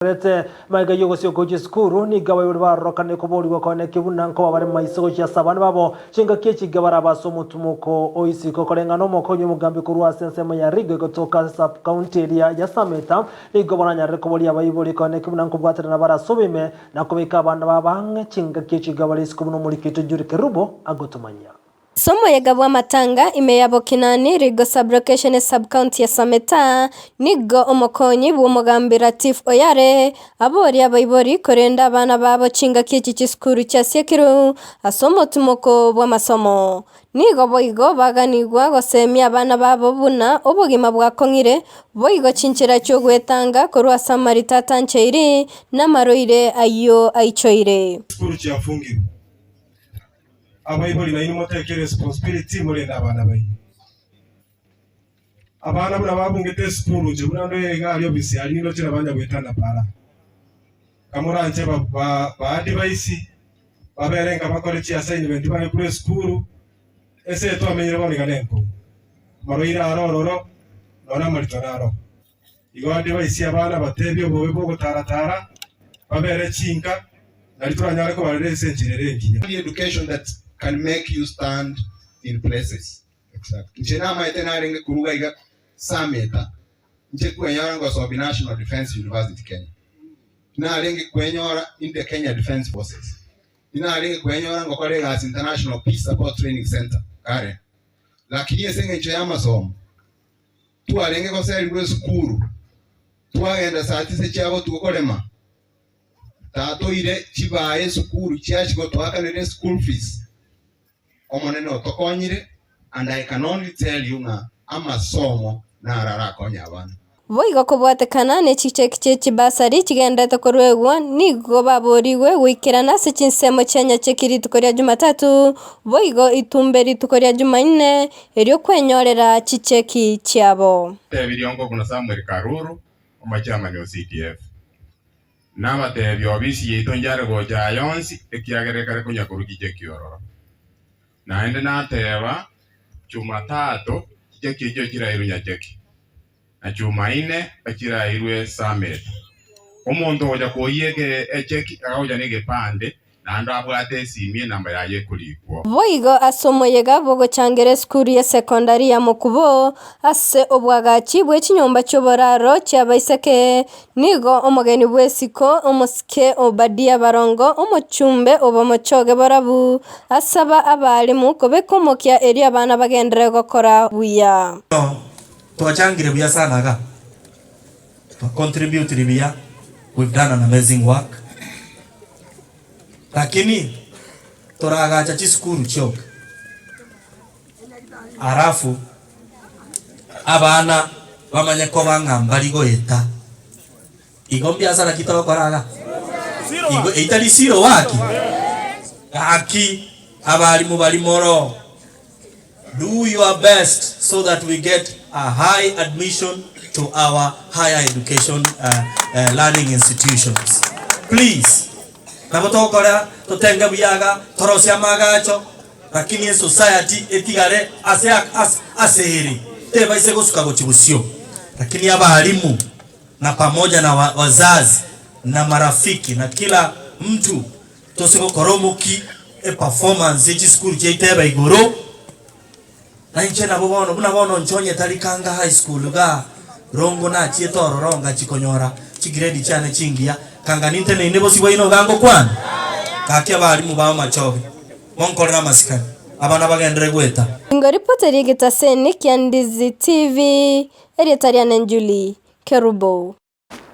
Rete magega y'ogosio gochia esukuru, nigo abaibori barorokane koborigwa koeneki buna nkoba bare maiso gochia ase abana babo chingaki echi iga barabe ase omotumoko o isiko. Koreng'ana omokonyi omogambi korwa ase ensemo ya Rigo egotoka ase sub-county eria ya Sameta, nigo baranyarire koboria abaibori koeneki buna nkobwaterana bare ase oboime na kobeka abana babo ang'e chingaki echi iga bare isiko buna omoriki oito Julie Kerubo agotomanyia. Ase omoyega bw'amatanga ime ya Bokinani, Rigo Sub-location Sub-county ya Sameta, nigo omokonyi bw'omogambi Latif Oyare aboria abaibori korenda abana babo chingaki echi chisukuru chiasiekirwe ase omotimoko bw'amasomo. Nigo boigo baganigwa gosemia abana babo buna obogima bwakong'ire, boigo chinchera chi'ogwetanga korwa ase amarito atancheiri na amarwaire ayio aichoire. Chisukuru chiafungirwe. Abaibori nainwe motake responsibility morende abana baino. Abana buna babungete esukuru inche buna ndoe iga aria ofisi aria nindoche nabo banyagoetana para. Kamoranche ba ba ba advise babere nka bakore chi assignment bare korwa esukuru, ense eye twamenyire bono iga nenkong'u. Amarwaire aro ororo, nonya amarito naro. Igo advise abana batebie obobe bw'ogotaratara, babere chinka, nario toranyare kobarera ase enchera ere engiya. Only education that can make you stand in places. Exactly. Inche namaete narenge koruga iga Sameta, inche kwenyora ngosomi National Defence University Kenya. Narenge kwenyora in the Kenya Defence Forces. Inarenge kwenyora ngokora egasi International Peace Support Training Center Karen. Lakini ase eng'encho y'amasomo, twarenge goserigwa esukuru, twagenda saa tisa chia botuko korema, tatoire chibae esukuru chiachia gotoakanera eschool fees. Omonene otokonyire and I can only tell you ng'a amasomo naro arakonye abana. Boigo kobwatekana ne chicheki chie chibasari chigenderete koruegwa, nigo baborigwe goikerana ase chinsemo chia nyacheki rituko ria Jumatatu, boigo itumbe rituko ria Jumanne, erio kwenyorera chicheki chiabo. Tebirie onko buna Samuel Karuru, omochairman o CDF. Nabatebie obisi yaito njare gocha aya onsi, ekiagera ekare konya korwa chicheki ororo. Naende nateba, Chumatato chicheki echio chirairwe Nyacheki, na Chumaine bachirairwe Summit. Omonto ogocha koyia echeki akagocha negepande, naende abwate esimi enamba yaye ekorikwo. Boigo ase omoyega bw'ogochangera esukuru y'esekondari ya Mokubo ase obwagachi bwe chinyomba chi'oboraro chi'abaiseke, nigo omogeni bw'esiko omosike Obadia Barongo omochumbe obomochoge borabu, asaba abalimu kobeka omokia erio abana bagenderere gokora buya. Twachangire buya sana iga, twa contributire buya, we've done an amazing work, lakini toragacha chisukuru chioka alafu abana bamanye koba ng'a mbari goeta igo mbiasara ki togokora iga? Igo eitari zero gaki? Gaki abalimu baria moro. Do your best so that we get a high admission to our higher education learning institutions. Please, nabo togokora totenge buya iga, torosie amagacho, lakini esociety etigare ase ase ere, tebaise gosuka gochia bosio. Lakini abalimu na pamoja na wazazi na marafiki na kila mtu Tose gokora omoki eperformance ye chisukuru chiaito ebe igoro, na inche nabo bono buna bono inche onye tari Kanga High School igaa Rongo nachiete ororo ngachia konyora chigrade chiane chingiya, kanga ninteneine bosio bwaino iga ngokwana? Gaki abalimu ba Omachoge, monkorere amasikani, abana bagenderere goeta. Ingo ripoti ri'egetaseni kia Ndizi TV, erieta riane Julie Kerubo.